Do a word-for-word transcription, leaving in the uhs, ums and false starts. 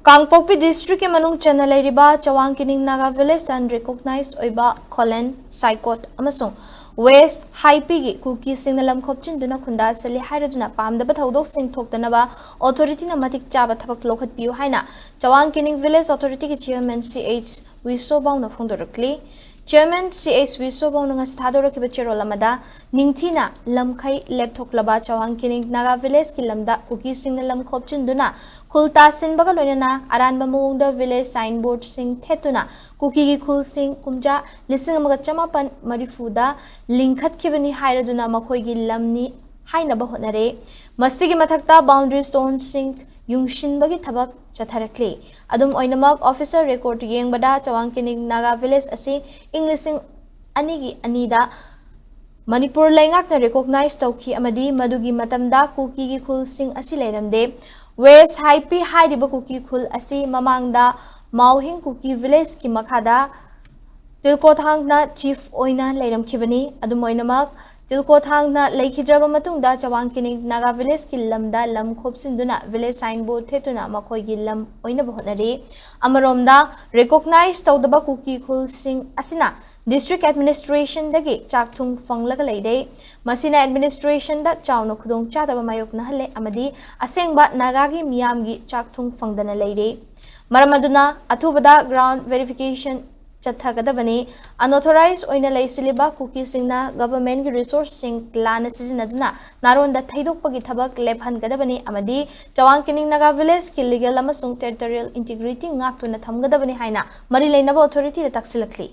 ꯀꯥꯡꯄꯣꯛꯄꯤ ꯗꯤꯁꯇ꯭ꯔꯤꯛꯀꯤ ꯃꯅꯨꯡ ꯆꯟꯅ ꯂꯩꯔꯤꯕ ꯆꯋꯥꯡ ꯀꯤꯅꯤꯡ ꯅꯥꯒꯥ ꯚꯤꯂꯦꯖꯇ ꯑꯟꯔꯤꯀꯣꯛꯅꯥꯏꯖ ꯑꯣꯏꯕ ꯈꯣꯂꯦꯟ, ꯁꯥꯏꯀꯣꯠ ꯑꯃꯁꯨꯡ ꯋꯦꯁ ꯍꯥꯏꯄꯤꯒꯤ ꯀꯨꯀꯤꯁꯤꯡꯅ ꯂꯝ ꯈꯣꯞꯆꯤꯟꯗꯨꯅ ꯈꯨꯟꯗꯥꯁꯤꯜꯂꯤ ꯍꯥꯏꯔꯗꯨꯅ ꯄꯥꯝꯗꯕ ꯊꯧꯗꯣꯛꯁꯤꯡ ꯊꯣꯛꯇꯅꯕ ꯑꯣꯊꯣꯔꯤꯇꯤꯅ ꯃꯇꯤꯛ ꯆꯥꯕ ꯊꯕꯛ ꯂꯧꯈꯠꯄꯤꯌꯨ ꯍꯥꯏꯅ ꯆꯋꯥꯡ ꯀꯤꯅꯤꯡ ꯚꯤꯂꯦꯖ ꯑꯣꯊꯣꯔꯤꯇꯤꯒꯤ ꯆꯤꯌꯔꯃꯦꯟ ꯁꯤ ꯑꯩꯆ ꯋꯤꯁꯣꯕꯥꯎꯅ ꯐꯣꯡꯗꯣꯔꯛꯂꯤ꯫ ꯆꯤꯌꯔꯃꯦꯟ ꯁꯤ ꯑꯩꯆ ꯋꯤꯁꯣꯕꯥꯎꯅ ꯉꯁꯤ ꯊꯥꯗꯣꯔꯛꯈꯤꯕ ꯆꯦꯔꯣꯜ ꯑꯃꯗ ꯅꯤꯡꯊꯤꯅ ꯂꯝꯈꯩ ꯂꯦꯞꯊꯣꯛꯂꯕ ꯆꯋꯥꯡ ꯀꯤꯅꯤꯡ ꯅꯥꯒꯥ ꯚꯤꯂꯦꯖꯀꯤ ꯂꯝꯗ ꯀꯨꯀꯤꯁꯤꯡꯅ ꯂꯝ ꯈꯣꯞꯆꯤꯟꯗꯨꯅ ꯈꯨꯜ ꯇꯥꯁꯤꯟꯕꯒ ꯂꯣꯏꯅꯅ ꯑꯔꯥꯟꯕ ꯃꯑꯣꯡꯗ ꯚꯤꯂꯦꯖ ꯁꯥꯏꯟꯕꯣꯔꯗꯁꯤꯡ ꯊꯦꯠꯇꯨꯅ ꯀꯨꯀꯤꯒꯤ ꯈꯨꯜꯁꯤꯡ ꯀꯨꯝꯖꯥ ꯂꯤꯁꯤꯡ ꯑꯃꯒ ꯆꯃꯥꯄꯟ ꯃꯔꯤꯐꯨꯗ ꯂꯤꯡꯈꯠꯈꯤꯕꯅꯤ ꯍꯥꯏꯔꯗꯨꯅ ꯃꯈꯣꯏꯒꯤ ꯂꯝꯅꯤ ꯍꯥꯏꯅꯕ ꯍꯣꯠꯅꯔꯦ꯫ ꯃꯁꯤꯒꯤ ꯃꯊꯛꯇ ꯕꯥꯎꯟꯗꯔꯤ ꯁ꯭ꯇꯣꯟꯁꯤꯡ ꯌꯨꯡꯁꯤꯟꯕꯒꯤ ꯊꯕꯛ ꯆꯠꯊꯔꯛꯂꯤ꯫ ꯑꯗꯨꯝ ꯑꯣꯏꯅꯃꯛ, ꯑꯣꯐꯤꯁꯤꯌꯦꯜ ꯔꯦꯀꯣꯔꯗ ꯌꯦꯡꯕꯗ ꯆꯋꯥꯡ ꯀꯤꯅꯤꯡ ꯅꯥꯒꯥ ꯚꯤꯂꯦꯖ ꯑꯁꯤ ꯏꯪ ꯂꯤꯁꯤꯡ ꯑꯅꯤꯒꯤ ꯑꯅꯤꯗ ꯃꯅꯤꯄꯨꯔ ꯂꯩꯉꯥꯛꯅ ꯔꯤꯀꯣꯛꯅꯥꯏꯖ ꯇꯧꯈꯤ ꯑꯃꯗꯤ ꯃꯗꯨꯒꯤ ꯃꯇꯝꯗ ꯀꯨꯀꯤꯒꯤ ꯈꯨꯜꯁꯤꯡ ꯑꯁꯤ ꯂꯩꯔꯝꯗꯦ꯫ ꯋꯦꯁ ꯍꯥꯏꯄꯤ ꯍꯥꯏꯔꯤꯕ ꯀꯨꯀꯤ ꯈꯨꯜ ꯑꯁꯤ ꯃꯃꯥꯡꯗ ꯃꯥꯎꯍꯤꯡ ꯀꯨꯀꯤ ꯚꯤꯂꯦꯖꯀꯤ ꯃꯈꯥꯗ ꯇꯤꯜꯀꯣꯊꯥꯡꯅ ꯆꯤꯐ ꯑꯣꯏꯅ ꯂꯩꯔꯝꯈꯤꯕꯅꯤ꯫ ꯑꯗꯨꯝ ꯑꯣꯏꯅꯃꯛ, ꯇꯤꯜꯀꯣꯊꯥꯡꯅ ꯂꯩꯈꯤꯗ꯭ꯔꯕ ꯃꯇꯨꯡꯗ ꯆꯋꯥꯡ ꯀꯤꯅꯤꯡ ꯅꯥꯒꯥ ꯚꯤꯂꯦꯖꯀꯤ ꯂꯝꯗ ꯂꯝ ꯈꯣꯞꯆꯤꯟꯗꯨꯅ ꯚꯤꯂꯦꯖ ꯁꯥꯏꯟꯕꯣꯔꯗ ꯊꯦꯠꯇꯨꯅ ꯃꯈꯣꯏꯒꯤ ꯂꯝ ꯑꯣꯏꯅꯕ ꯍꯣꯠꯅꯔꯤ꯫ ꯑꯃꯔꯣꯝꯗ, ꯔꯤꯀꯣꯛꯅꯥꯏꯖ ꯇꯧꯗꯕ ꯀꯨꯀꯤ ꯈꯨꯜꯁꯤꯡ ꯑꯁꯤꯅ ꯗꯤꯁꯇ꯭ꯔꯤꯛ ꯑꯦꯗꯃꯤꯅꯤꯁꯇ꯭ꯔꯦꯁꯟꯗꯒꯤ ꯆꯥꯛ ꯊꯨꯝ ꯐꯪꯂꯒ ꯂꯩꯔꯦ꯫ ꯃꯁꯤꯅ ꯑꯦꯗꯃꯤꯅꯤꯁꯇ꯭ꯔꯦꯁꯟꯗ ꯆꯥꯎꯅ ꯈꯨꯗꯣꯡꯆꯥꯗꯕ ꯃꯥꯌꯣꯛꯅꯍꯜꯂꯦ ꯑꯃꯗꯤ ꯑꯁꯦꯡꯕ ꯅꯥꯒꯥꯒꯤ ꯃꯤꯌꯥꯝꯒꯤ ꯆꯥꯛ ꯊꯨꯝ ꯐꯪꯗꯅ ꯂꯩꯔꯦ꯫ ꯃꯔꯝ ꯑꯗꯨꯅ ꯑꯊꯨꯕꯗ ꯒ꯭ꯔꯥꯎꯟꯗ ꯚꯦꯔꯤꯐꯤꯀꯦꯁꯟ ꯆꯠꯊꯒꯗꯕꯅꯤ꯫ ꯑꯟꯑꯣꯊꯣꯔꯥꯏꯖ ꯑꯣꯏꯅ ꯂꯩꯁꯤꯜꯂꯤꯕ ꯀꯨꯀꯤꯁꯤꯡꯅ ꯒꯚꯔꯟꯃꯦꯟꯠꯀꯤ ꯔꯤꯁꯣꯔꯁꯁꯤꯡ ꯂꯥꯟꯅ ꯁꯤꯖꯤꯟꯅꯗꯨꯅ ꯅꯥꯔꯣꯟꯗ ꯊꯩꯗꯣꯛꯄꯒꯤ ꯊꯕꯛ ꯂꯦꯞꯍꯟꯒꯗꯕꯅꯤ ꯑꯃꯗꯤ ꯆꯋꯥꯡ ꯀꯤꯅꯤꯡ ꯅꯥꯒꯥ ꯚꯤꯂꯦꯖꯀꯤ ꯂꯤꯒꯦꯜ ꯑꯃꯁꯨꯡ ꯇꯦꯔꯤꯇꯣꯔꯤꯌꯦꯜ ꯏꯟꯇꯤꯒ꯭ꯔꯤꯇꯤ ꯉꯥꯛꯇꯨꯅ ꯊꯝꯒꯗꯕꯅꯤ ꯍꯥꯏꯅ ꯃꯔꯤ ꯂꯩꯅꯕ ꯑꯣꯊꯣꯔꯤꯇꯤꯗ ꯇꯥꯛꯁꯤꯜꯂꯛꯂꯤ꯫